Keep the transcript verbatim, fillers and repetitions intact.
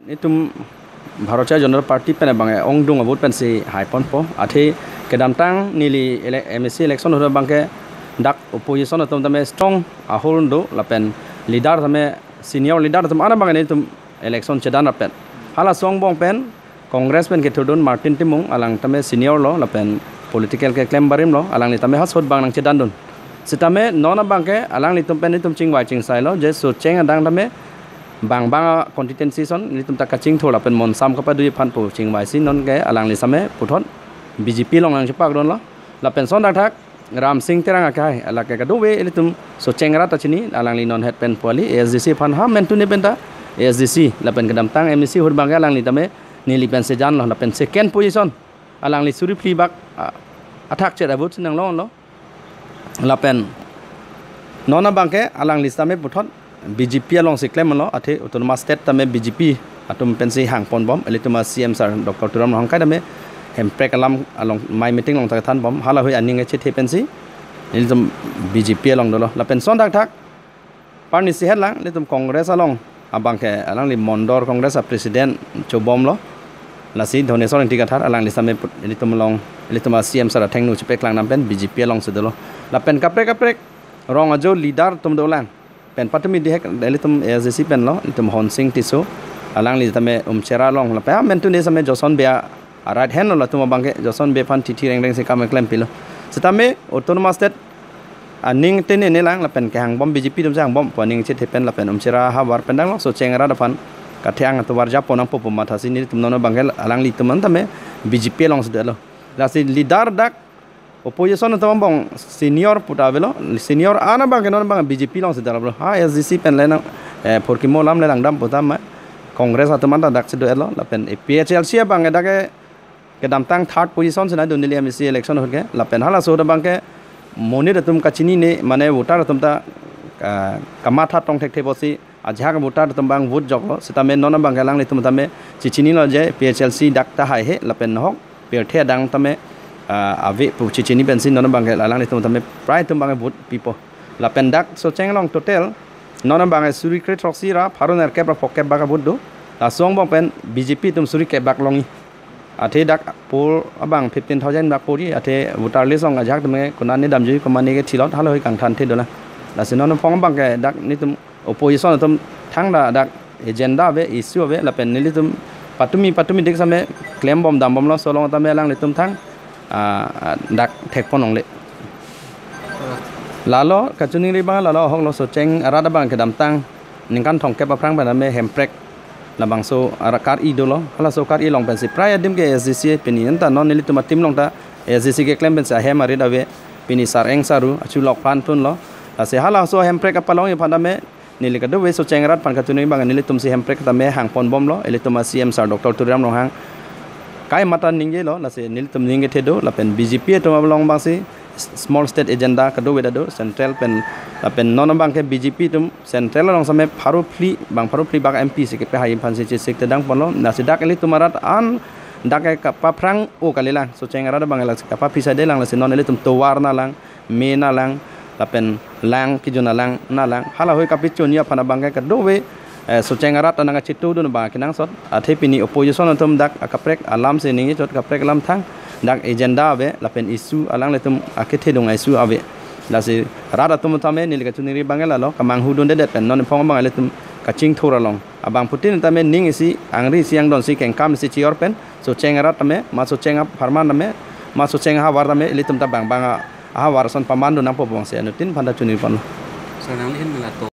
Itum Bharatiya Janata Party pen abang ongdung a-vote pensi haiponpo. Athe kedamtang neli ele-, M A C election ahut abangke dak opposition atum tame strong ahul do lapen leader tame senior leader atum ana abang nelitum election chedan rapet. Halaso angbong pen Congress pen kethurdun Martin Timung, alang tame senior lo lapen political keklem barim lo, alangli tame halaso ahut abang nangchedandun. Sitame non abangke alanglitum pen itum chingvai chingsailo je Socheng adang tame bang bang a-constituency ason ilitum ta kachingthur lapen monsam kapadu aphan pu chingvaisi nonke alangli tame puthot B J P along nangchepakdunlo. Lapen lason thakthak Ramsing Terang akai, lake kadokave ilitum Socheng arat ta chini, alangli non het pen puali A S D C aphan ha mentune penta A S D C lapen kedamtang M A C ahut abangke alangli tame neli pen chedanlo lapen second position alangli suri phli bak, ah, athak chet a-vote si nanglonglo. Lapen non abangke alangli tame puthot B J P alongsi klemlo, athe Autonomous State tame B J P atum pensi hangponbom, ilitum a-C M sir Doctor Tuliram Ronghang kai tame Hemprek alam along mei meeting along ta kethanbom, halahui aning kechethe pensi ilitum B J P along dolo. Lapen lason thakthak parni si hetlang, ilitum Congress along abangke alangli Mondol Congress a-president chobomlo. Lasi Dhoneswar Ingti Kathar, alangli tame put-, ilitum along, ilitum a-C M sir athengno chepeklang dam pen B J P alongsi dolo. Lapen kaprek kaprek rong ajo leader atum dolang. Pen patumi dihek ilitum A S D C penlo, ilitum Honsing Tisso, alangli tame Umchera along lapen ha mentune tame Joson Bey a-right hand lo, latum abangke Joson Bey aphan chithi rengreng si kam klempilo. Sitame Autonomous State aning tene nelang lapen kehangbom B J P atum si hangbom pu aning chethe pen lapen Umchera havar pen danglo, Socheng arat aphan kathe-ang atovar japo nangpo pu mathasi nelitum non abangke alanglitum an tame B J P alongsi dolo. Lasi leader dak opposition atum angbong senior puta avelo, senior ana abangke non abang B J P alongsi dalaplo. Ha A S D C pen le nang, eh, phurkimo alam le langdam puta ma Congress atum an ta daksi do-etlo lapen A P H L C abangke dak ke kedamtang third position si nangdun neli M A C election ahut ke, lapen halaso ahut abangke monit atum kachinine mane voter atum ta, ah, kamatha tong thekthe pusi ajahak voter atum abang vote joklo, sitame non abangke alanglitum tame chichinilo je P H L C dak ta haihe lapen nahok pirthe adang tame, ah, ave pu chichini pensi non abangke alanglitum tame prai atum abangke vote pipo. Lapen dak Socheng along total non abangke suri kre throksi ra pharo nerkep ra phokep bak a-vote do. Laso angbong pen B J P atum suri kep bak longji. Athe dak poll abang fifteen thousand bak poll ji, athe voter list along ajahak tame konane damji, komane ke thilot, halahui kangthanthe dolang. Lasi non aphong abangke dak nelitum opposition atum thangta dak agenda ave, issue ave, lapen nelitum patumi patumi dik tame klembom dambomlo, laso along tame alanglitum thang, ah, ah, dak thekpon longle. Lalo kachiningri abang lalo ahoklo, Socheng arat abang kedamtang ningkan thomkep aphrang pen tame Hemprek labangso arat kar-i dolo, halaso kar-i along pensi prai adim ke A S D C pini anta non nelitum a-team along ta A S D C keklem pensi ahem arit ave, pini sar-eng saru achu lok phan thunlo. Lasi halaso Hemprek apalongji aphan tame neli kadokave Socheng arat aphan kachiningri abang nelitum si Hemprek tame hangponbomlo, ilitum a-C M sir Doctor Tuliram Ronghang kai mata ningjelo, lasi nelitum ningkethe do, lapen B J P atum along abangsi s-, small state agenda kadokave ta do, central pen, lapen non abangke B J P atum central along tame pharo phli, bang pharo phli bak M P si kepehai aphansi chesik tedang ponlo, lasi dak ilitum arat an dak ke kapaphrang-o kalilang, Socheng arat abang lasi kapaphi saidelang, lasi non ilitum tovar nalang, me nalang, lapen lang kejun alang nalang, halahui kapachunji aphan abangke kadokave, eh, Socheng arat anang kachitudun abang kenangsot. Athe pini opposition atum dak akaprek alam si ningje chot, kaprek alam thang, dak agenda ave lapen issue alanglitum akethedung issue ave. Lasi rat atum tame neli kachiningri abang lalo, kamanghudundedet pen non aphong abang ilitum kachingthur along abangphutin tame ning isi, angri isi, angdon isi, kengkam isi chior pen Socheng arat tame, ma Socheng apharman tame, ma Socheng ahavar tame ilitum ta bang bang a ahavar ason pamandun nangpo pu abangsi anuttin aphanta chuningri ponlo. Sir, nangli hin melato.